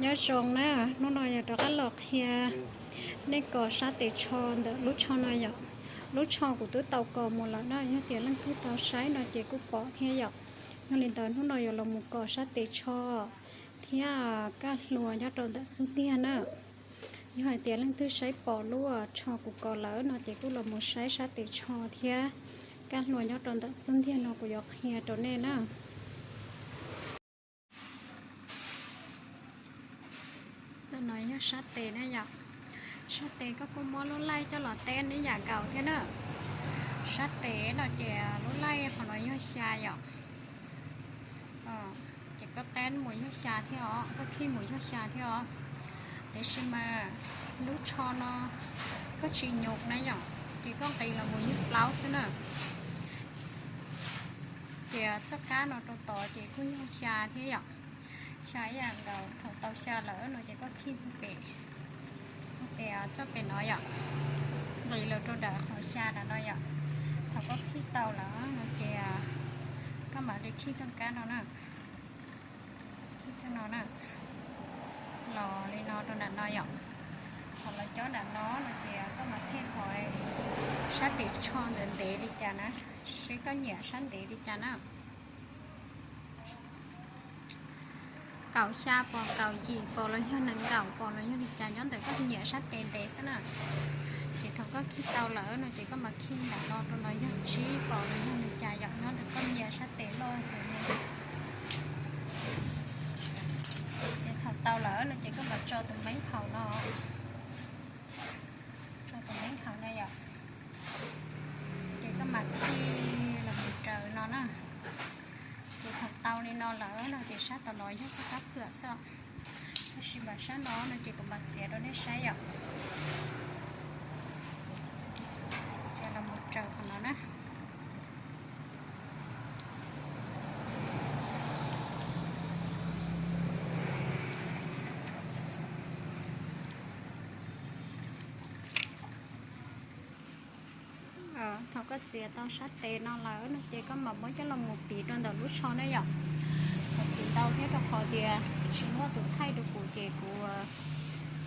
Nyob zoo na, hnub no yog rov qab los qhia nej kos sab tes tsho ntawm lub tsho no yom. Lub tsho kuv twb tau kos mus lawm na, yog tias leej twg tau saib no ces kuj pom thiab yom. Yog li ntawd hnub no yuav los mus kos sab tes tsho thiab kaj hlua nyob rau ntawm xub ntiag na. Yog hais tias leej twg saib pom lub tsho kuv kos lawm no ces kuj los mus saib sab tes tsho thiab kaj hlua nyob rau ntawm xub ntiag no kuv yuav qhia rau nej na. Ntawm no yog sab tes na yom. Sab tes koj kuj muab lub laij coj los teb ib yam nkaus thiab na. Sab tes no ces lub laij qhov no yog xya yom. Ces koj teb mus yog xya thiab os, koj khij mus yog xya thiab os. Tiam sis mas lub tsho no koj tsis nyum na yom, ces koj nqis los mus yog plaub xwb na. Ces txoj kab no rau tod ces kuj yog xya thiab yom. Xya ib yam nkaus, thaum tau xya lawm no ces koj khij pem, pem txoj pem no yom, nqis los rau ntawm qhov xya ntawm no yom. Thaum koj khij tau lawm no ces koj mam li khij txoj kab no na. Khij txoj no na, los li no rau ntawm no yom. Thaum los cob ntawm no no ces koj mam khij qhov sab tes tsho ntawd ntev li cas na, seb koj nyiam sab ntev li cas na. Kaum xya pos kaum yim pos los yog nees nkaum pos los yog li cas nyob ntawm koj nyiam sab tes ntev xwb na. Ces thaum koj khij tau lawm no ces koj mam khij ntawm no rau no yog tsib pos los yog li cas yom, nyob ntawm koj nyiam sab tes loj heev li. Ces thaum tau lawm no ces koj mam tso tus meeb hauv no, tso tus meeb hauv no yom. Ces koj mam khij los mus raws no na. Ces thaum tau li no lawm no ces sab tom no yog txoj kab phwam xwb. Tab sis mas sab no no ces kuv mam txiav rau nej saib yom. Txiav los mus raws qhov no na. Thaum koj txiav tau sab tes no lawm no ces koj mam muab coj los mus piv rau ntawm lub tsho na yom. Kuv txiav ntau thiab rau qhov tias tsis muaj tus thaij rau kuv ces kuv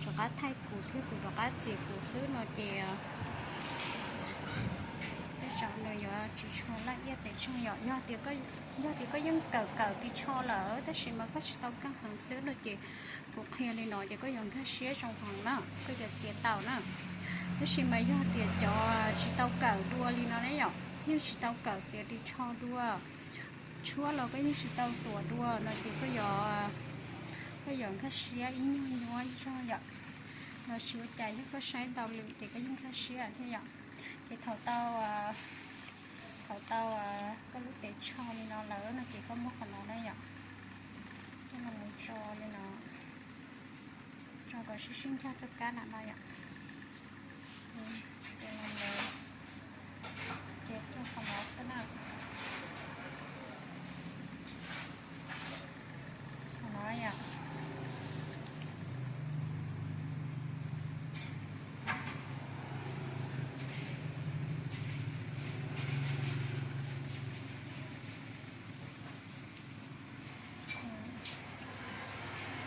rov qab thaij kuv thiab kuv rov qab txiav kuv xwb no ces tej zaum nws yuav tsis tshua laj iaj pes tsawg yom. Yog tias koj yeej kawm kawm ris tsho lawm tab sis mas koj tsis tau kaj heev xwb no ces kuv qhia li no ces koj yuav nkag siab zoo heev na, koj yuav txiav tau na. Tab sis mas yog tias cov tsis tau kawm dua li no ne yom, yeej tsis tau kawm txiav ris tsho dua, tshuab los koj yeej tsis tau tuav dua no ces koj yuav, koj yuav nkag siab ib nyuag nyuaj zog yom. Los tsis ua cas, yog koj saib ntau lwm ces koj yeej nkag siab thiab yom. Ces thaum tau, thaum tau koj lub tes tsho li no lawm no ces koj muab qhov no na yom, coj los mus tso li no, tso kom sib sib nkag txoj kab nram no yom. Ces los mus, ces txog qhov no xwb na. Qhov no yom.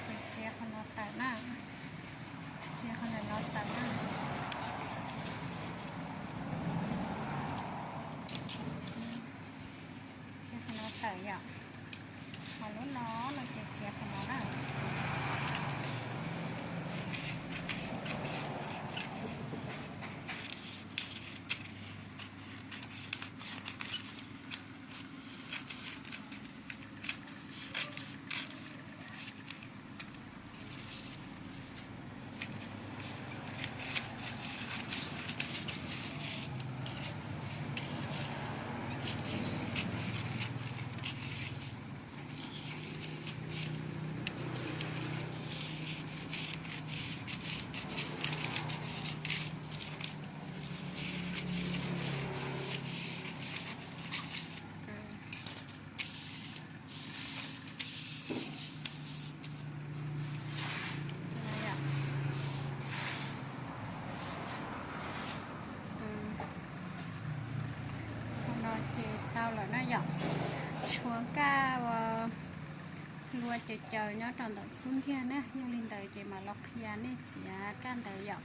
Ces txiav qhov no tawm na, txiav qhov ntawm no tawm na, txiav qhov no tawm yom. Ho lub no no ces txiav qhov no na. Caws caws nyob rau ntawm xub ntiag na, yog li ntawd ces mam los qhia nej txiav kaj ntawd yom.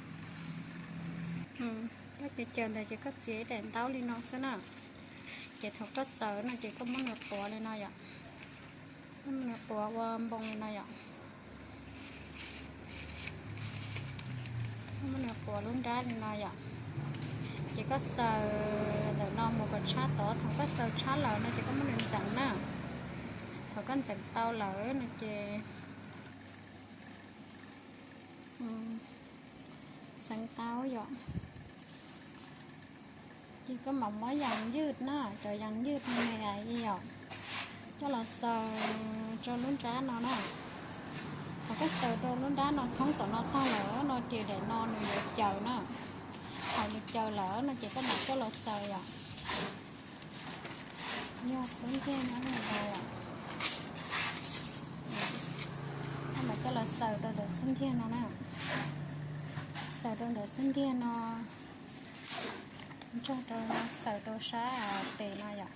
Koj caws caws ntawd ces koj txiav ib daim ntaub li no xwb na. Ces thaum koj xaws no ces koj muab nws quav li no yom. Koj muab nws quav ua npoo li no yom. Koj muab nws quav lub nrab li no yom. Ces koj xaws ntawm no mus kom tshab tod, thaum koj xaws tshab lawm no ces koj muab nws ntxeev na. Thaum koj ntxeev tau lawm no ces ntxeev tau yom. Ces koj mam muab yas ywj na, cov yas ywj me me yom, coj los xaws rau lub nrab no na. Thaum koj xaws rau lub nrab no thoob tom no tag lawm no ces daim no nws yuav caws na. Thaum nws caws lawm no ces koj mam coj los xaws yom. Yog xub ntiag no na, koj mam coj los xaws rau ntawm xub ntiag no na. Xaws rau ntawm xub ntiag no, nrog rau xaws rau sab tes no yom.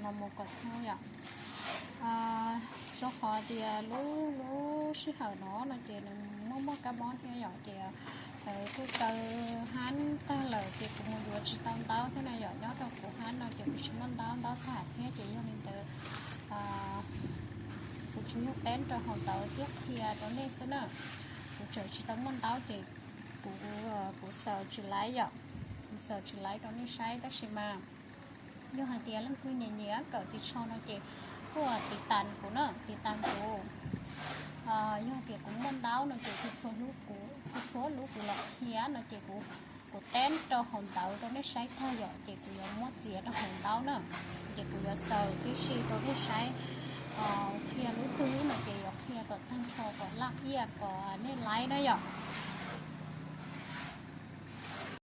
Los mus kom thoob yom. Rau qhov tias lub lub sij hawm no no ces nws muaj muaj kab mob thiab yom, ces lawv kuj kaw hab tag lawm ces kuv mus yuav tsis tau ntaub thiab na yom. Nyob rau kuv hab no ces kuv tsis muaj ntaub, ntaub tag thiab ces yog li ntawd kuv tsuas yog teb rau hauv ntawv thiab qhia rau nej xwb na. Kuv tseem tsis tau muaj ntaub ces kuv, kuv xaws tsis laiv yom. Kuv xaws tsis laiv rau nej saib tab sis mas yog hais tias leej twg nyiam nyiam kawm ris tsho no ces kuj tiv tas kuv na, tiv tas kuv. Yog hais tias kuv muaj ntaub no ces txhua txhua hnub kuv los qhia no ces kuv teb rau hauv ntawv rau nej saib tag yom, ces kuv yuav muab txiav rau hauv ntaub na. Ces kuv yuav xaws tib si rau nej saib, qhia lub twg no ces yuav qhia kom tag nrho kom laj iaj kom nej laiv na yom.